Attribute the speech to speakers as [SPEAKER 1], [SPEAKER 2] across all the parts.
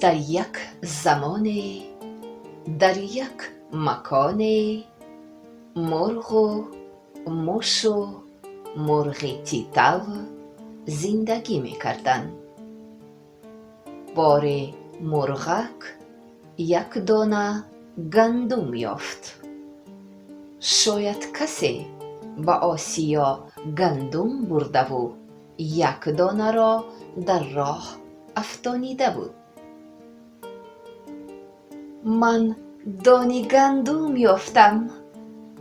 [SPEAKER 1] Дар як замоне, дар як маконе, мурғу мушу мурғи титав зиндагӣ мекарданд. Боре мурғак як дона гандум ёфт. Шояд касе ба осиё гандум бурдаву як донаро дар роҳ афтонида буд. Ман дони гандум ёфтам,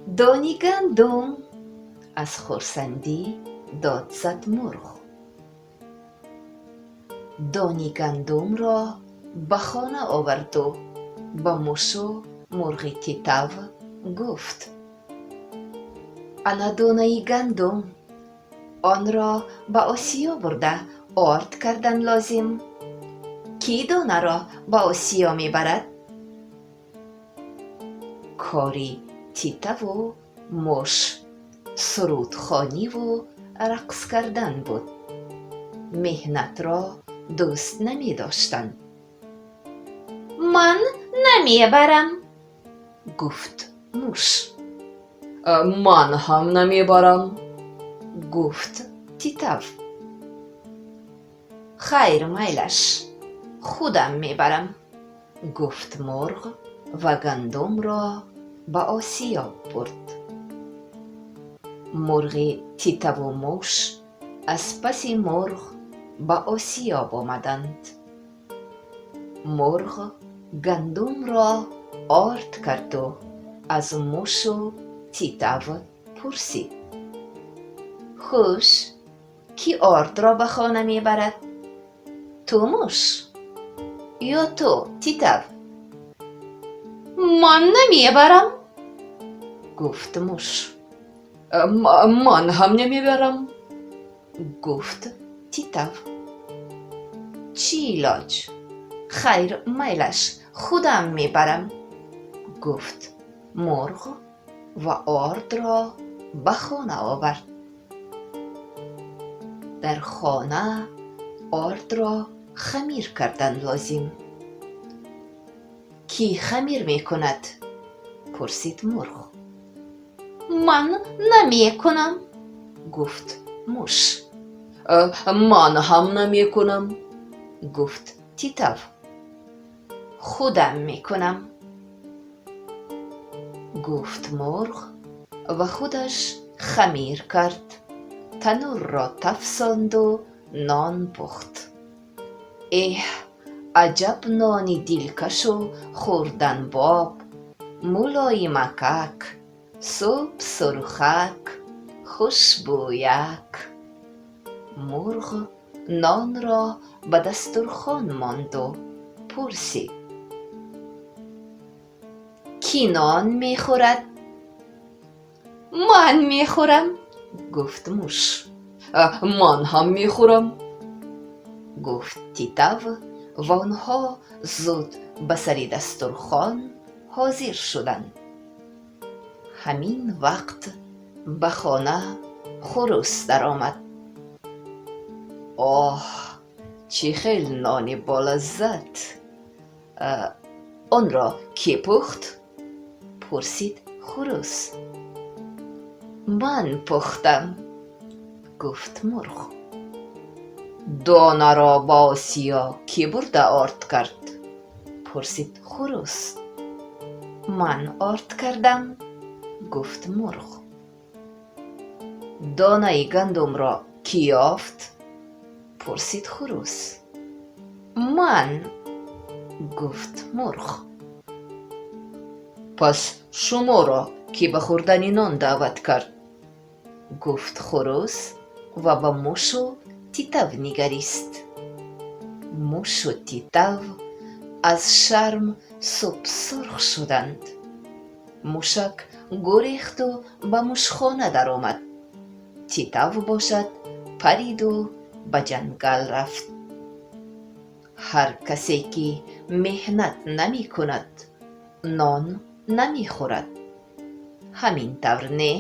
[SPEAKER 1] дони гандум, аз хурсандӣ дод зад мурғ. Дони гандумро ба хона оварду ба мушу мурғи титав гуфт: ана донаи гандум, онро ба осиё бурда орд кардан лозим. Кӣ донаро ба осиё мебарад? Кори титаву муш сурудхониву рақс кардан буд. Меҳнатро дӯст намедоштанд. Ман намебарам, гуфт муш.
[SPEAKER 2] Ман ҳам намебарам,
[SPEAKER 1] гуфт титав. Хайр, майлаш, худам мебарам, гуфт мурғ ва гандумро ба осиё бурд. Мурғи титаву муш аз паси мурғ ба осиёб омаданд. Мурғ гандумро орд карду аз мушу титав пурсид: хуш, кӣ ордро ба хона мебарад? Ту, муш, ё ту, титав? Ман намебарам, гуфт муш.
[SPEAKER 2] Ман ҳам намебарам,
[SPEAKER 1] гуфт титав. Чӣ илоҷ? Хайр, майлаш, худам мебарам, гуфт мурғ ва ордро ба хона овард. Дар хона ордро хамир кардан лозим. Кӣ хамир мекунад? Пурсид мурғ. Ман намекунам, гуфт муш.
[SPEAKER 2] Ман ҳам намекунам,
[SPEAKER 1] гуфт титав. Худам мекунам, гуфт мурғ ва худаш хамир кард, танӯрро тафсонду нон пухт. Эҳ, аҷаб нони дилкашу хӯрданбоб, мулоимакак, суб сурхак, хушбӯяк. Мурғ нонро ба дастурхон монду пурсид: кӣ нон мехӯрад? Ман мехӯрам, гуфт муш.
[SPEAKER 2] Ман ҳам мехӯрам,
[SPEAKER 1] гуфт титав ва онҳо зуд ба сари дастурхон ҳозир шуданд. Ҳамин вақт ба хона хурӯс даромад.
[SPEAKER 2] Оҳ, чӣ хел нони болаззат! Онро кӣ пухт?
[SPEAKER 1] Пурсид хурӯс. Ман пухтам, гуфт мурғ.
[SPEAKER 2] Донаро ба осиё кӣ бурда орд кард?
[SPEAKER 1] Пурсид хурӯс. Ман орд кардам, гуфт мурғ.
[SPEAKER 2] Донаи гандумро кӣ ёфт?
[SPEAKER 1] Пурсид хурӯс. Ман, гуфт мурғ.
[SPEAKER 2] Пас шуморо кӣ ба хӯрдани нон даъват кард?
[SPEAKER 1] Гуфт хурӯс ва ба мушу титав нигарист. Мушу титав аз шарм субсурх шуданд. Мушак гурехту ба мушхона даромад. Титав бошад, париду ба ҷангал рафт. Ҳар касе ки меҳнат намекунад, нон намехӯрад. Ҳамин тавр, не?